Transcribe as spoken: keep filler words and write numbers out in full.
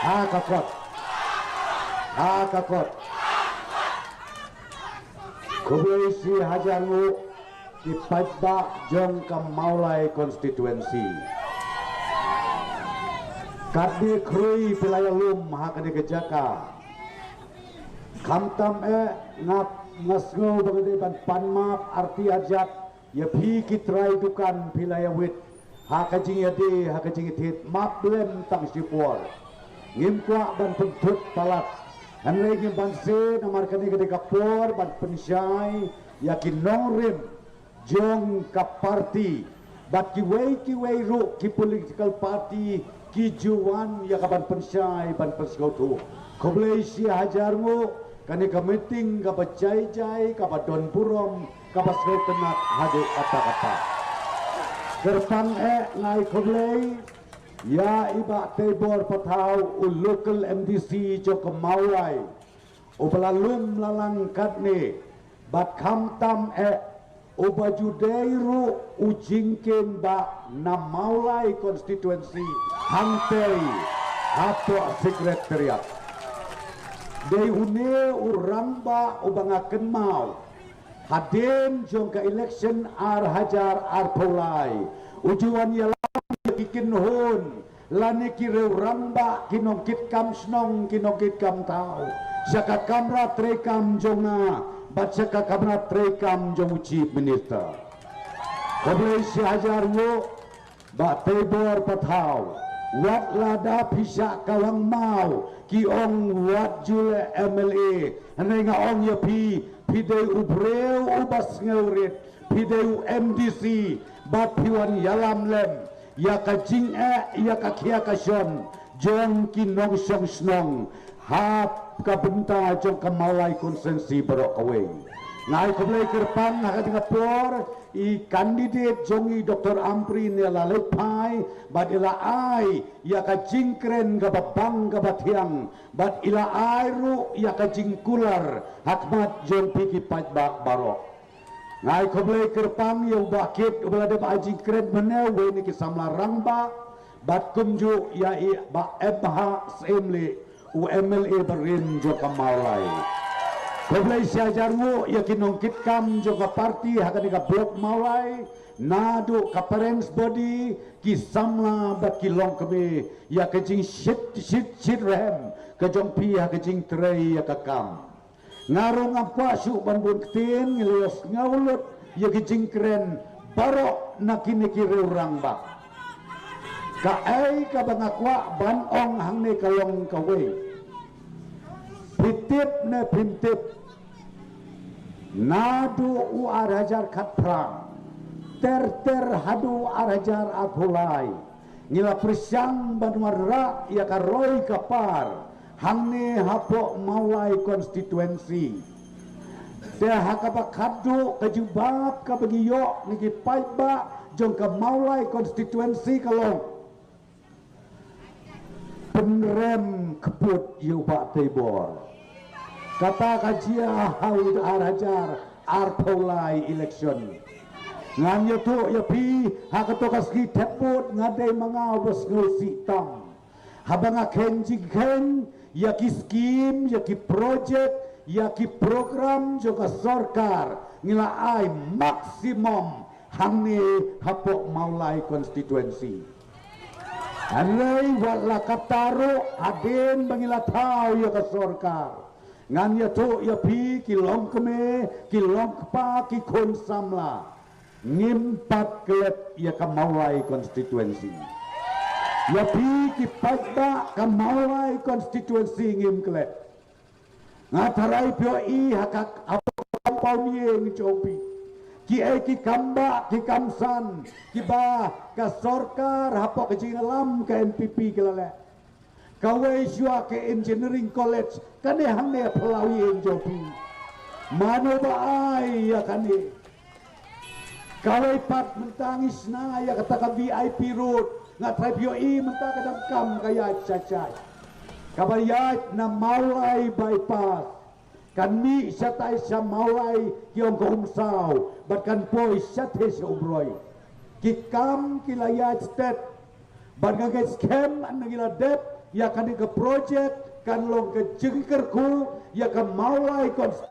Ha ka kot. Ha ka kot. Khublei shi hajar nguh ki paidbah jong ka Mawlai constituency. Katne khrui phi la ïalum ha kane ka jaka. Khamtam eh nga, nga sngew ba nga dei ban pan map arti arjat ïa phi ki trai dukan phi la ïawit ha ka jingïadei ha ka jingïathied map lem tang shipor. Ngim kwah ban pynthut palat. Hynrei ngim banse namar kane ka dei ka por ban pynshai ïa ki nongrim jong ka party bad kiwei kiwei ruh ki political party ki ju wan ïa ka ban pynshai ban pynsngewthuh. Khublei shi hajar nguh. Kane ka meeting kaba jai jai, kaba don burom, kaba sngewtynnat haduh katta katta. Kyrpang eh nga ai khublei ïa i Bah Teibor Pathaw, u local M D C jong ka Mawlai, uba la lum la lang katne, bad khamtam eh uba ju dei ruh u jingkynbah na Mawlai constituency hangtei hapoh secretariat. Dei une u rangbah uba nga kynmaw hadien jong ka election ar hajar arphew lai u ju wan ïalam ïa ki kynhun lane ki riew rangbah, ki nongkitkam shnong, ki nongkitkam thaw sha ka kamra treikam jong nga bad sha ka kamra treikam jong u Chief Minister. Khublei shi hajar nguh Bah Teibor Pathaw. Wat lada phi shah kawang maw ki ong wat ju leh M L A, hynrei nga ong ïa phi, phi dei u briew uba sngewrit, phi dei u M D C bad phi wan ïalam lem ïa ka jingeh ïa ka khia ka shon jong ki nongshong shnong ha ka bynta jong ka Mawlai constituency baroh kawei. Nga ai khublei kyrpang ha ka jingpor i candidate jong i Doctor Ampareen i la leit phai bad i la ai ïa ka jingkren kaba bang kaba thiang bad i la ai ruh ïa ka jingkular ha khmat jong phi ki paidbah baroh. Nga ai khublei kyrpang ïa u Bah Kit uba la dep ai jingkren mynne, uwei na ki samla rangbah, bad kumjuh ïa i Bah M H Syiemlieh, u M L A barim jong ka Mawlai. Khublei shi hajar nguh ïa ki nongkitkam jong ka party ha kane ka block Mawlai, naduh ka parents body, ki samla bad ki longkmie, ïa ka jingshit shit shit rhem ka jong phi ha ka jingtrei ïa ka kam. Nga ruh ngam kwah shuh ban bun ktien, ngi la ïohsngew lut ïa ki jingkren baroh na kine ki riew rangbah. Kaei kaba nga kwah ban ong hangne ka long kawei. Phi tip ne phim tip, naduh u ar hajar khatphra ter ter haduh u ar hajar arphew lai, ngi la pyrshang ban wanrah ïa ka roi ka par hangne hapoh Mawlai constituency. Te ha kaba khatduh ka jubab kaba ngi ïoh na ki paidbah jong ka Mawlai constituency ka long pynrem kput ïa u Bah Teibor. Kata ka jia ha u ar hajar arphew lai election. Ngan ïathuh ïa phi, ha kato ka sngi thep vote nga dei ma nga uba sngewsih tam. Haba nga kheiñ jingkheiñ ïa ki skim, ïa ki project, ïa ki program jong ka sorkar, ngi la ai maximum hangne hapoh Mawlai constituency. Hynrei wat la katta ruh, hadien ba ngi la thaw ïa ka sorkar, ngan ïathuh ïa phi ki longkmie, ki longkpa, ki khun samla, ngim pat klet ïa ka Mawlai constituency. Ïa phi ki paidbah, ka Mawlai constituency ngim klet. Nga tharai phi ïohi ha ka, hapoh ka compound ïing jong phi, kiei ki kambah ki kamsan kiba ka sorkar hapoh ka jingïalam ka N P P ki la leh. Kawei shuwa ka engineering college, kane hangne ha phyllaw ïing jong phi. Mano ba ai ïa kane? Kawei pat mynta ngi shna ïa kata ka V I P road, nga tharai phi ïohi mynta ka dang kam ka ïaid shai shai. Kaba ïaid na Mawlai bypass, kan mih shatai sha Mawlai ki ong ka Umsaw bad kan poi shatai sha Umroi. Ki kam ki la ïaid stet. Bad nga ngeit skhem haba ngi la dep Ïa kane ka project kan long ka jingkyrkhu ïa ka Mawlai Constituency.